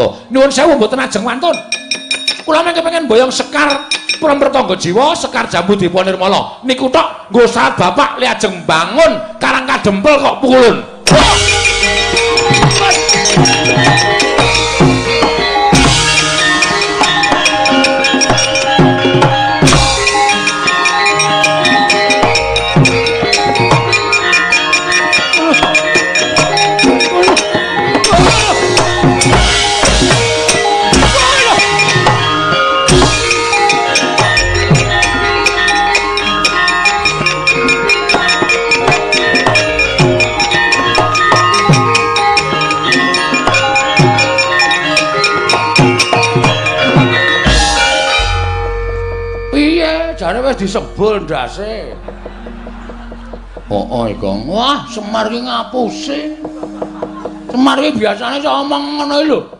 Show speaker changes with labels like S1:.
S1: Jayanta. Nyuwun sewu mboten ajeng wantun. Kula mengke pengen boyong Sekar Prampertangga Jiwa, Sekar Jambudipa Nirmala. Niku tok nggo syarat bapak li ajeng bangun Karang Kadempel kok pukulun. Jare wis disebul ndase. Heeh, Kang. Wah, Semar ki ngapusi. Semar ki biasane iso omong ngono lho.